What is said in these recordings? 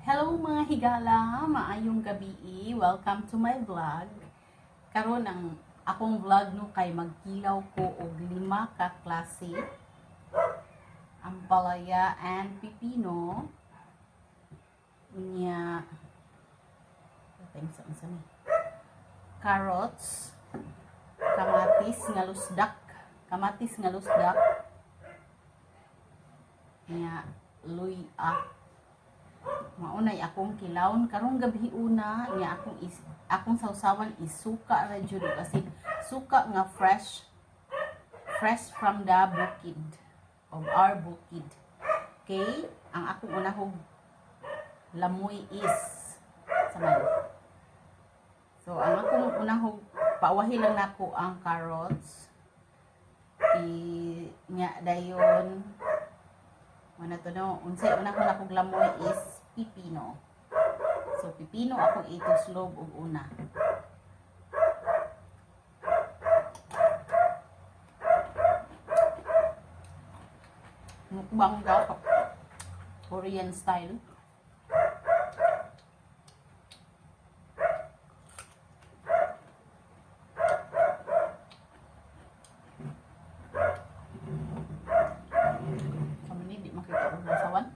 Hello, mga higala, maayong gabi. Welcome to my vlog. Karon, ang akong vlog, no, kay magkilaw ko og lima ka klase. Ampalaya and pipino. Unya, thanks sa ni. Carrots, kamatis nga lusdak, kamatis nga lusdak. Nya luya. Maunay akong kilawon karong gabi una niya. Akong sawsawan isuka ra jud, kasi suka nga fresh, fresh from the bukid of our bukid. Okay, ang akong unahog lamoy is saman. So ang akong unahog, pawahi lang nako ang carrots i nya dayon mana to, no? Unsay unahon akong lamoy is pipino. So pipino akong ituslob og una. Mukbang daw, Korean style. Kami ni di makita og sawan.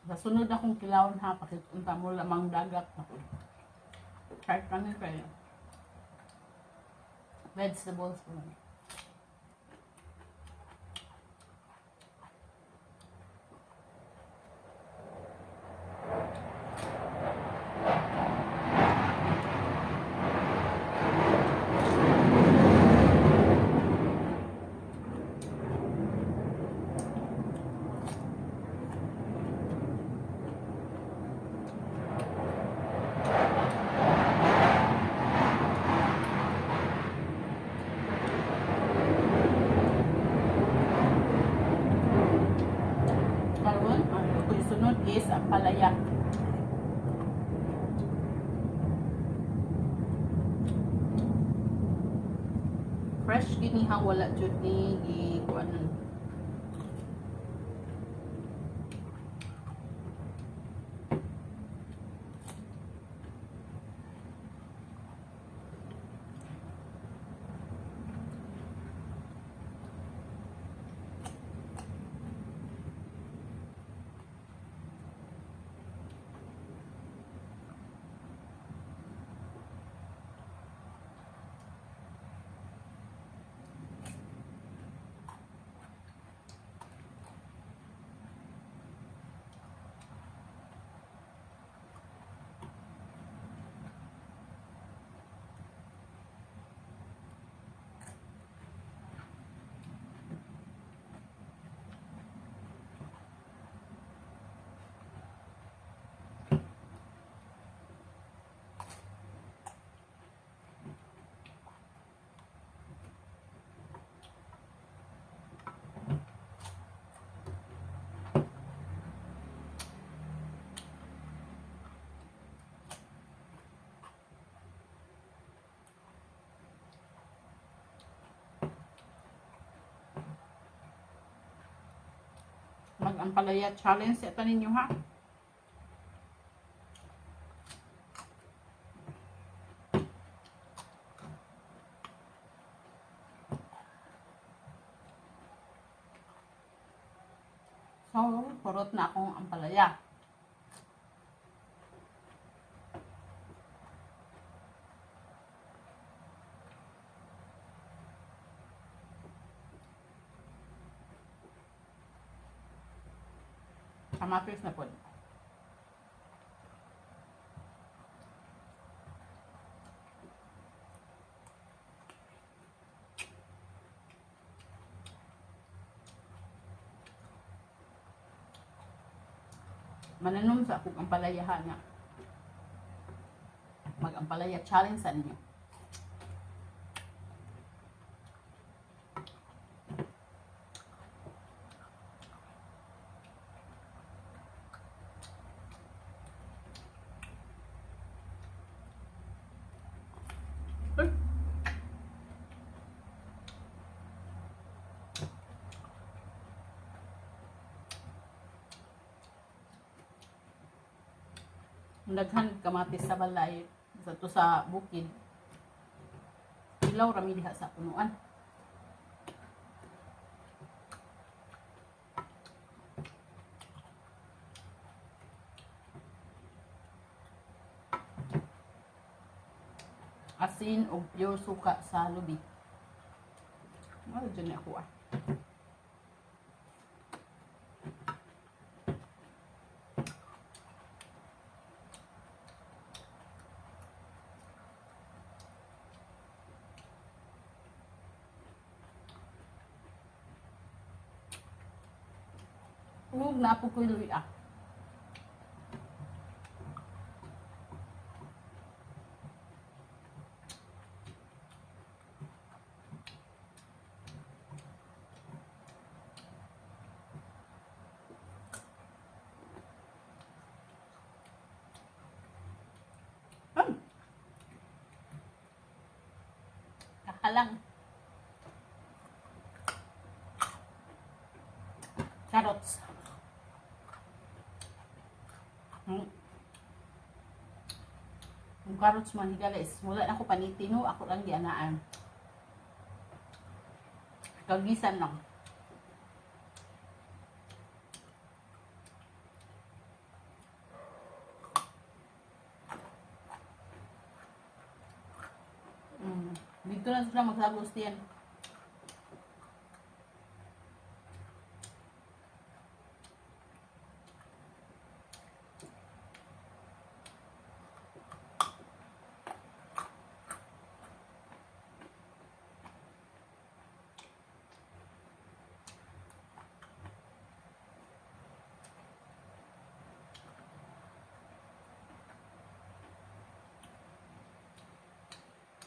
Sa sunod akong kilawon ha, pakitunta mo lamang dagat ako. Kahit kami kayo. Vegetables po. Karon, ang ako'y sunod is ampalaya. Fresh gini ha, wala jud ni gi kuanon. Mag-ampalaya challenge sa ninyo, ha. So, purot na akong ampalaya. Kamatis na po. Mananom sa akong ampalaya nga. Mag-ampalaya challenge sa ninyo. Ay! Daghan kamatis sa balay sa to sa bukid. Ilaw rami diha sa punuan. Asin o pure suka sa lubi. Ano dyan ako ah. Ug naa po ko'y luya. Kakalang. Carrots. Yung carrots man higala is wala na ko paniti, no, ako lang gianaan. Kagisan lang. Dito na sila magsagos diyan.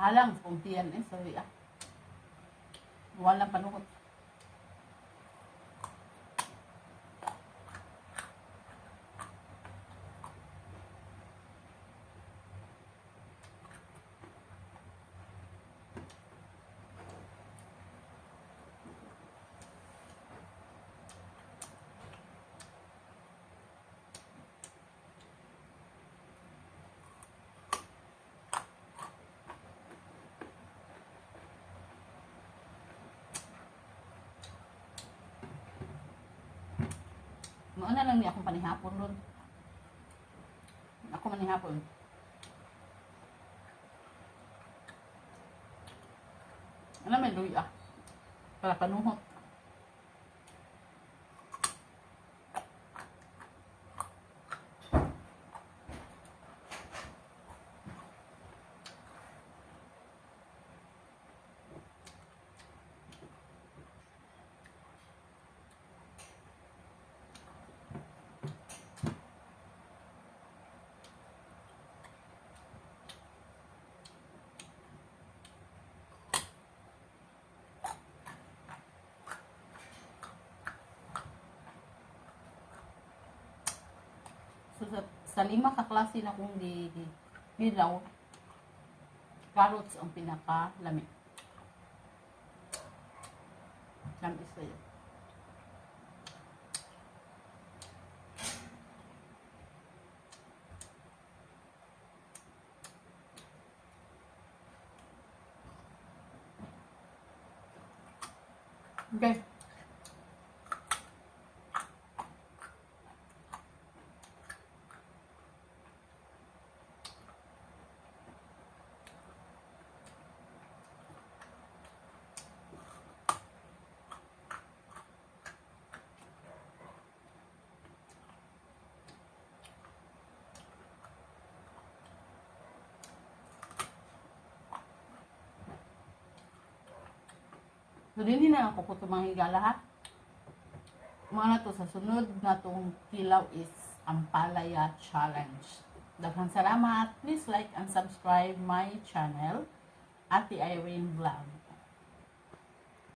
Halang kung tiyan eh, sorry ah. Walang panukot. Mao na lang ni akong panihapon ron. Ako manihapon. Ano may luya? Para panuhot. So, sa lima ka klase na kung di bilaw, carrots ang pinaka lami. Lami sa'yo. Okay. So, dinhi na ako ko mga higala, ha. Mao na to, sa sunod na tong kilaw is Ampalaya Challenge. Daghang salamat. Please like and subscribe my channel, Ate Irene Vlog.